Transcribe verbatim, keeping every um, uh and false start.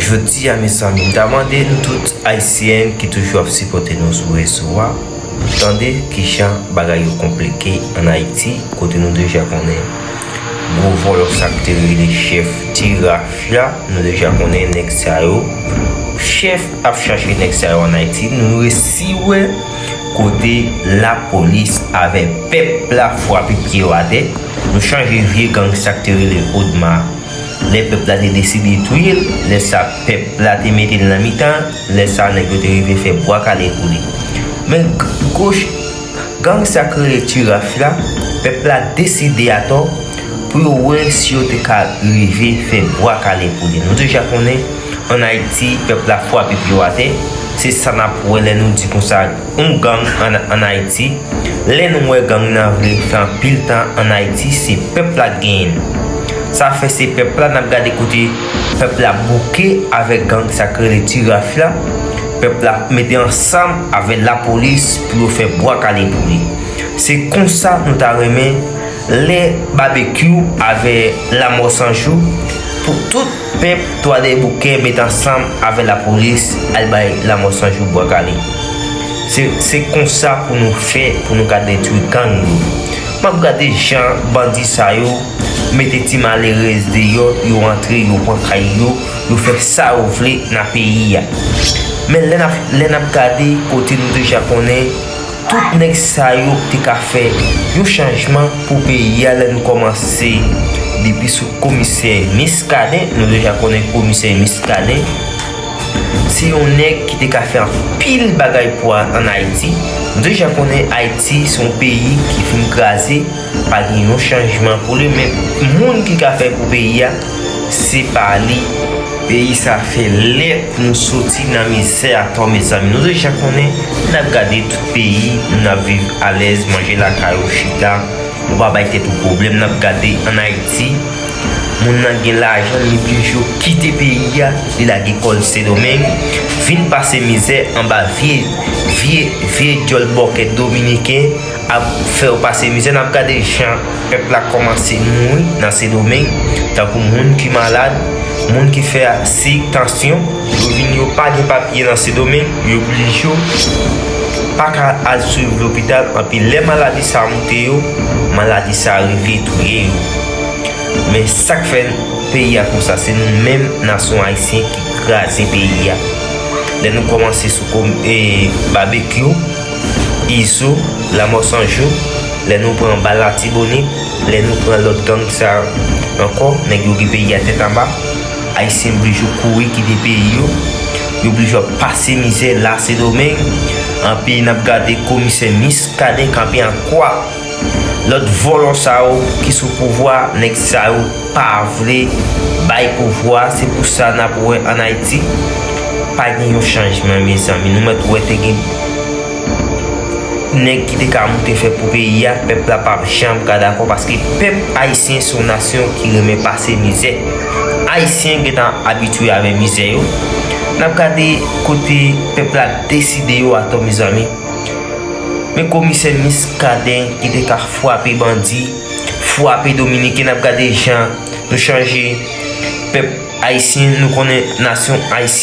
Jodi a, mezanmi, m ta mande nou tout Ayisyen ki toujou ap sipòte nou sou rezo a, tande kijan bagay yo konplike ann Ayiti, kote nou deja konnen gwo vòlò sa k te rele chèf Tiraf la, nou deja konnen nèg sa yo, chèf ap chache nèg sa yo ann Ayiti, nou resi wè kote lapolis avèk pèp la frape pye yo atè, nou chanje vye gang sa k te rele Odma. Lè pèp la te deside touye l, lè sa pèp la te mete l nan mitan, lè sa nèg yo te rive fè bwa kale pou li. Men goch gang sa k rele Tiraf la, pèp la deside atò pou yo wè si yo te ka rive fè bwa kale pou li. Nou deja konnen ann Ayiti, pèp la frape pye yo atè. Se sa n ap wè lè nou di konsa yon gang ann ann Ayiti. Lè nou wè gang nan vle fè anpil tan ann Ayiti, se pèp la k genyen l. Sa fè se pèp la n ap gade kote pèp la bouke avèk gang sa k rele Tiraf la. Pèp la mete ansanm avèk lapolis pou yo fè bwa kale pou li. Se konsa nou ta renmen lè Babekyou avè Lanmò San Jou, pou tout pèp Twadèbouke met ansanm avè lapolis al bay Lanmò San Jou bwa kale. Se, se konsa pou nou fè, pou nou ka detwi gang yo. M ap gade jan bandi sa yo mete ti malerèz deyò, yo antre, yo pran kay yo, yo fè sa yo vle nan peyi a. Men lè n ap, lè n ap gade kote nou deja konnen, tout nèg sa yo te ka fè yon chanjman pou peyi a lè nou kòmanse depi sou komisè Miskaden. Nou deja konnen komisè Miskaden se yon nèg ki te ka fè anpil bagay pou a-, ann Ayiti. Nou deja konnen Ayiti se yon peyi ki fin kraze, pa gen yon chanjman pou li, men moun ki ka fè pou peyi a, se pa li. Peyi sa fè lè pou nou soti nan mizè atò, mezanmi. Nou deja konnen, n ap gade tout peyi, moun ap viv alèz, manje lakay ou, chita, ou pa bay tèt ou pwoblèm. N ap gade ann Ayiti, moun nan gen lajan, li blije kite peyi a, li lage kò l Sendomeng, vin pase mizè anba vye, vye, vye djòl bòkèt dominiken, ap fè yo pase mizè. N ap gade jan pèp la kòmanse mouri nan Sendomeng, tankou moun ki malad, moun ki fè sik, tansyon, yo vin yo pa gen papye nan Sendomeng, yo blije pa ka al swiv lopital, anpi lè maladi sa moute yo, maladi sa rive touye yo. Men sa k fè peyi a konsa, se nou menm nasyon ayisyen ki kraze peyi a. Lè nou kòmanse sou kom, e, Babekyou, Izo, Lanmò San Jou, lè nou pran Bal Latibonit, lè nou pran lòt gang sa ankò, nèg yo gen peyi a tèt anba, ayisyen blije kouri kite peyi yo, yo blije ap pase mizè la Sendomeng, anpi n ap gade komisè Miskaden kanpe an kwa. Lòt vòlò sa yo ki sou pouvwa, nèg sa yo pa vle bay pouvwa, se pou sa n ap wè ann Ayiti, pa gen yon chanjman, mezanmi. Nou mèt wè te gen nèg ki te ka moute fè pou peyi a, pèp la p ap janm ka dakò, paske pèp ayisyen se yon nasyon ki renmen pase mizè. Ayisyen gentan abitye avè mizè yo. N ap gade kote pèp la deside yo atò, mezanmi. Men komisè Miskaden ki te ka frape bandi, frape dominiken, n ap gade jan nou chanje pèp ayisyen, nou konnen nasyon ayisyen